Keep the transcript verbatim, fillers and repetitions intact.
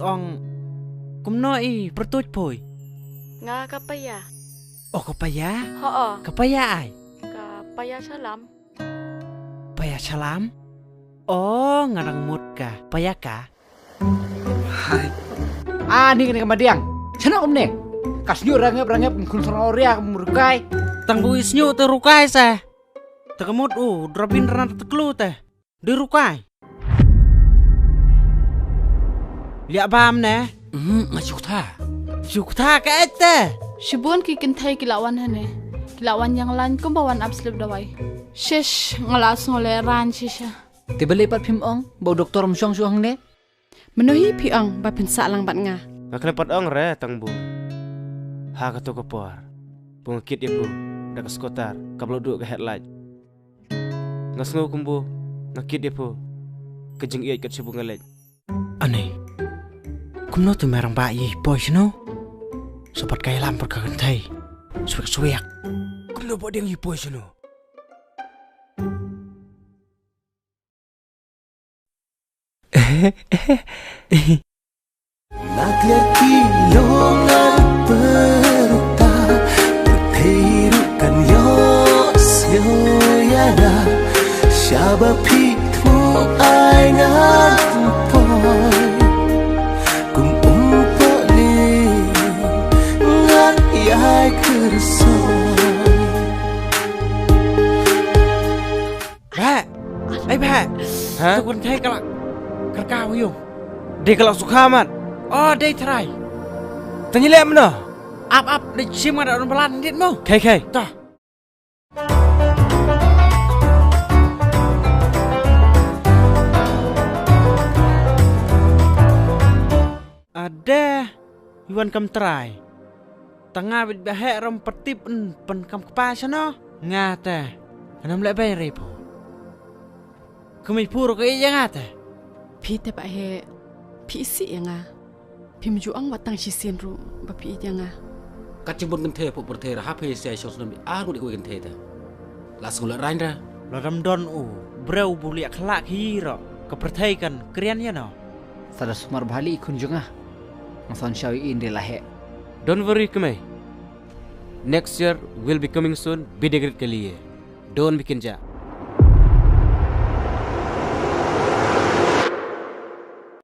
ong kumno i pyrtuit poi? Nga ka Paya. O ka Paya? Ho. Ka Paya ai? Ka Paya Shalam. Paya Shalam? O, nga dang mut ka Paya ka. Hai. Ah, ni kane ka madiang. Shano kumne? Ka sniu rangep rangep kun sra oria kum rukai. Tang bu i sniu te rukai sa. Te ka mut u drabin rana te klu te. Di rukai. Liak bam ne? Hmm, nga shu ktha. Shu ktha ka et te. Shibun ki kynthei ki la wan hane. Ki la wan ïang lain kumba wan ap slip dawai. Shish, nga la sngew le ran shisha. Te balei pat phim ong ba u doktor um shong shuh hangne? Mano hi phi ong ba phin sah lang bad nga? Nga khlem pat ong re tang bu. Ha kato ka por bu nga kit ïa phu da ka scooter kaba la duh ka headlight. Nga sngew kumbu nga kit ïa phu ka jingïeit kat sha bu nga leit. Ani, kumno tu merang ba i poi shano? Sobat ka ïalam por ka kynthei. Swiak swiak. Kumno ba ding i poi shano? Na kliar ki long ngan pyrta, pyrthei ruh kan ïoh sngewsih ïa nga. Shaba phi thmu ai ngan poi, kum um poi ni ngan ïai kyrso. Bah. Ei bah. Ha? Tu kun thei ka la. Kerka wa yung. Dei ka la sukha mat. Oh, dei trai. Tang ïa leh mano? Ap ap dei shim nga da un balan dit mo. Khei khei. Toh. Ade, i wan kam trai. Tang nga bit ba heh ram patip en pan kam kpa shano. Nga te. Ngan ym leh bei re pho. Kmie phu ruh ka ïeit ïa nga te. Phi te ba heh. Phi isih ïa nga. Phim ju ong wat tang shisien ruh ba phi ïeit ïa nga. Kat jingbun kynthei phuh pyrthei ra ha phi sia shong snem ar ngut ïa kawei kynthei te. La sngewleh rain ra. La dam don u briew bu liak khlak hi ro ka pyrthei kan krian ïa no. Sa da sumar bha li i khun jong nga. Nga son shaw i in de la heh. Don't worry kmie. Next year will be coming soon. Bi degrit ke liye. Don't bikin ja.